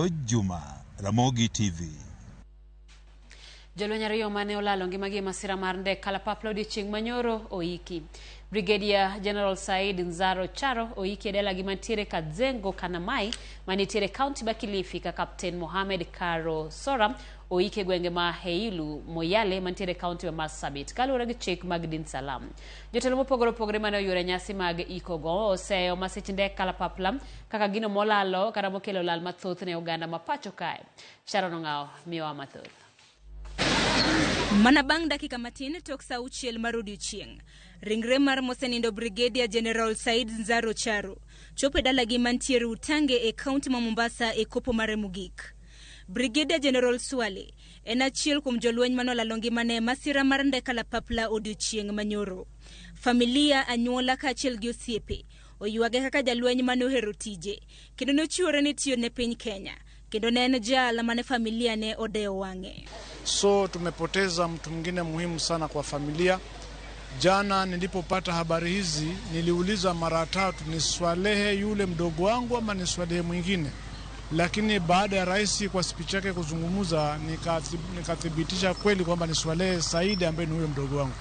Juma, Ramogi TV. Jolweny ariyo mane olalo ngimagi e masira mar ndek kalapapla odiechieng' manyoro oiki. Brigadier General Said Nzaro Charo oiki e dalagi mantiere Kadzengo Kanamai manitiere kaunti ma Kilifi ka Kapten Mohamed Karo Sora oiki e gwenge ma Heilu Moyale mantiere kaunti ma Marsabit kaluwore gi chik mag din Salam. Jotelo mopogore opogore mane oyuoro e nyasi mag iko go oseyo masich ndek kalapapla kaka gino molalo kata mokelo lal mathoth ne oganda ma pacho kae. Sharon Ong'awo miyowa mathoth. Mana bang' dakika matin tok sa auchiel mar odiechieng', ringre mar mosenindo Brigadier General Said Nzaro Charo chopo e dalagi mantiere Utange e kaunti ma Mombasa e kopo mare mogik. Brigadier General Swale en achiel kuom jolweny manolalo ngimane e masira mar ndek kalapapla odiechieng' manyoro. Familia, anyuola kaachiel gi osiepe oywage kaka jalweny mane ohero tije kendo nochiwore ni tiyo ne piny Kenya kendo ne en jal mane familia ne odewo wang'e. So tumepoteza mtu mwingine muhimu sana kwa familia. Jana nilipopata habari hizi niliuliza mara tatu, ni Swalehe yule mdogo wangu ama ni Swalehe mwingine? Lakini baada ya rais kwa speech yake kuzungumza, nikathibitisha kweli kwamba ni Swalehe Saidi ambaye ni huyo mdogo wangu.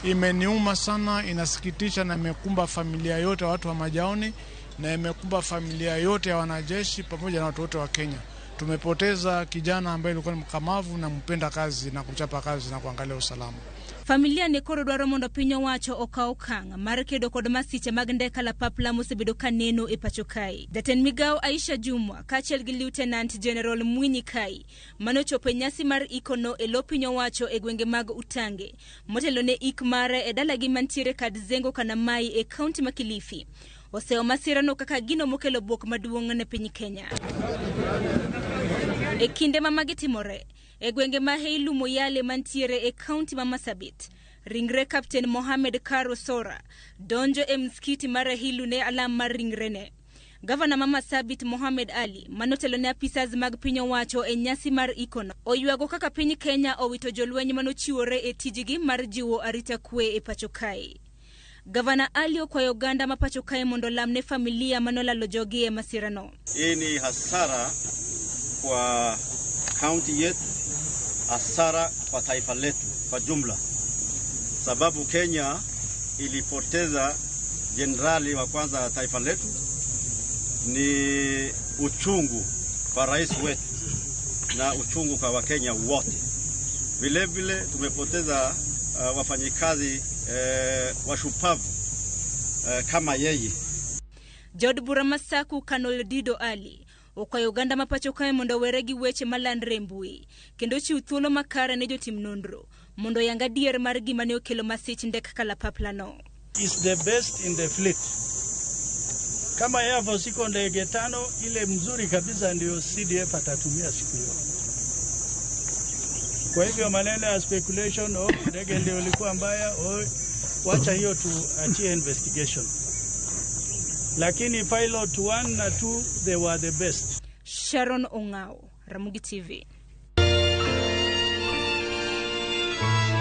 Imeniuma sana, inasikitisha na imekumba familia yote ya watu wa Majaoni na imekumba familia yote ya wanajeshi pamoja na watu wote wa Kenya. Tumepoteza kijana ambaye alikuwa ni mkamavu na mpenda kazi na kuchapa kazi na kuangalia usalama. Familia ne koro dwaro mondo piny owacho okaw okang' mar kedo kod masiche mag ndek kalapapla mosebedo ka neno e pacho kae. Jatend migawo Aisha Jumwa kaachiel gi Lieutenant General Mwinyi Kai manochopo e nyasi mar ikono e lo piny owacho e gwenge mag Utange motelo ne ik mare e dalagi mantiere Kadzengo Kanamai e kaunti ma Kilifi oseyo masirano kaka gino mokelo bwok maduong' ne piny Kenya. E kinde ma magi timore, e gwenge ma Heilu Moyale mantiere e kaunti ma Marsabit, ringre Kapten Mohamed Karo Sora donjo e msikiti mar Heilu ne alam mar ringrene. Gavana ma Marsabit Mohamed Ali manotelo ne apisas mag piny owacho e nyasi mar ikono oywago kaka piny Kenya owito jolweny manochiwore e tijgi mar jiwo arita kwe e pacho kae. Gavana Ali okwayo oganda ma pacho kae mondo olam ne familia manolalo jogi e masirano. Hii ni hasara kwa kaunti yetu, hasara kwa taifa letu kwa jumla, sababu Kenya ilipoteza jenerali wa kwanza wa taifa letu. Ni uchungu kwa rais wetu na uchungu kwa Wakenya wote. Vile vile tumepoteza wafanyikazi washupavu kama yeye. Jaod bura ma Saku Kanol Dido Ali okwayo oganda ma pacho kae mondo owere gi weche malandre e mbui kendo chiw thuolo makare ne jotim nonro mondo oyang adier mar gima ne okelo masich ndek kalapapla no. Is the best in the fleet. Kama Air Force iko ndege tano, ile mzuri kabisa ndio CDF atatumia siku hiyo. Kwa hivyo maneno ya speculation, oh, ndege ndio ilikuwa mbaya, oh, wacha hiyo tuachie investigation. Lakini pilot 1 na 2, they were the best. Sharon Ong'ao, Ramogi TV.